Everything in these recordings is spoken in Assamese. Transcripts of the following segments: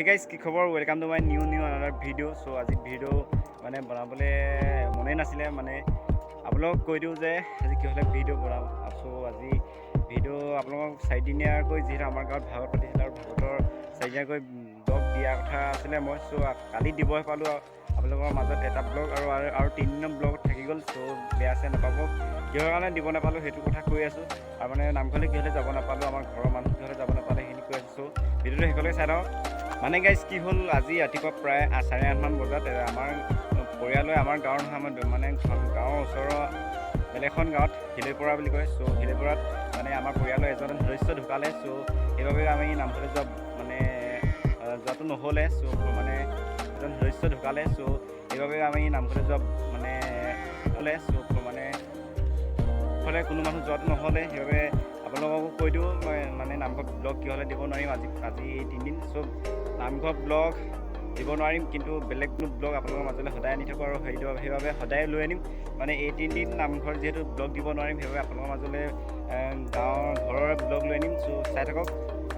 হে গাইজ, কি খবৰ? Welcome to my new another video. So আজি ভিডিঅ' মানে বনাবলৈ মনেই নাছিলে। মানে আপোনালোকক কৈ দিওঁ যে আজি কি হ'লে ভিডিঅ' বনাম। চ' আজি ভিডিঅ' আপোনালোকক চাৰিদিনীয়াকৈ, যিহেতু আমাৰ গাঁৱত ভাগৱত পাতিছিলে আৰু ভাগৱতৰ চাৰিদিনীয়াকৈ ব্লগ দিয়া কথা আছিলে মই। চ' কালি দিবহে পালোঁ আপোনালোকৰ মাজত এটা ব্লগ আৰু 3 দিনৰ ব্লগ থাকি গ'ল। চ' বেয়া চেয়া নাপাব, কিহৰ কাৰণে দিব নাপালোঁ সেইটো কথা কৈ আছোঁ। আৰু মানে নামঘৰলৈ কিহলৈ যাব নাপালোঁ, আমাৰ ঘৰৰ মানুহ কিহলৈ যাব নাপালে, সেইখিনি কৈ আছোঁ। চ' ভিডিঅ'টো শেষলৈকে চাই থাকক। মানে গাইজ, কি হ'ল, আজি ৰাতিপুৱা প্ৰায় 8:30মান বজাত আমাৰ পৰিয়ালে, আমাৰ গাঁৱৰ নহয়, আমাৰ মানে গাঁৱৰ ওচৰৰ বেলেগ এখন গাঁৱত, শিলৈপৰা বুলি কয়। চ' শিলৈপৰাত মানে আমাৰ পৰিয়ালৰ এজন সদস্য ঢুকালে। চ' সেইবাবে আমি নামঘৰলৈ যোৱা মানে যোৱাটো নহ'লে। চ' মানে এজন সদস্য ঢুকালে, চ' সেইবাবে আমি নামঘৰলৈ যোৱা মানে হ'লে। চ' মানে হ'লে কোনো মানুহ যোৱাটো নহ'লে, সেইবাবে আপোনালোককো কৈ দিওঁ, মই মানে নামঘৰ ব্লগ কি হ'লে দিব নোৱাৰিম আজি এই 3 দিন। চ' নামঘৰ ব্লগ দিব নোৱাৰিম, কিন্তু বেলেগ কোনো ব্লগ আপোনালোকৰ মাজলৈ সদায় আনি থাকোঁ আৰু সেইটো সেইবাবে সদায় লৈ আনিম। মানে এই 3 দিন নামঘৰ যিহেতু ব্লগ দিব নোৱাৰিম, সেইবাবে আপোনালোকৰ মাজলৈ গাঁৱৰ ঘৰৰ ব্লগ লৈ আনিম। চ' চাই থাকক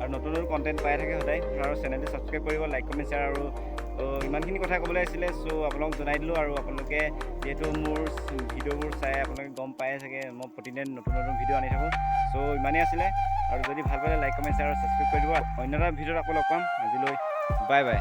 আৰু নতুন নতুন কণ্টেণ্ট পাই থাকে সদায়। আৰু চেনেলটো ছাবস্ক্ৰাইব কৰিব, লাইক, কমেণ্ট, শ্বেয়াৰ। আৰু ইমানখিনি কথা ক'বলৈ আছিলে, চ' আপোনালোকক জনাই দিলোঁ। আৰু আপোনালোকে যিহেতু মোৰ ভিডিঅ'বোৰ চাই আপোনালোকে গম পায়ে চাগে, মই প্ৰতিদিনে নতুন নতুন ভিডিঅ' আনি থাকোঁ। চ' ইমানেই আছিলে আৰু যদি ভাল পালে লাইক, কমেণ্ট, শ্বেয়াৰ আৰু ছাবস্ক্ৰাইব কৰি দিব। অন্য এটা ভিডিঅ'ত আকৌ লগ পাম। আজিলৈ বাই বাই।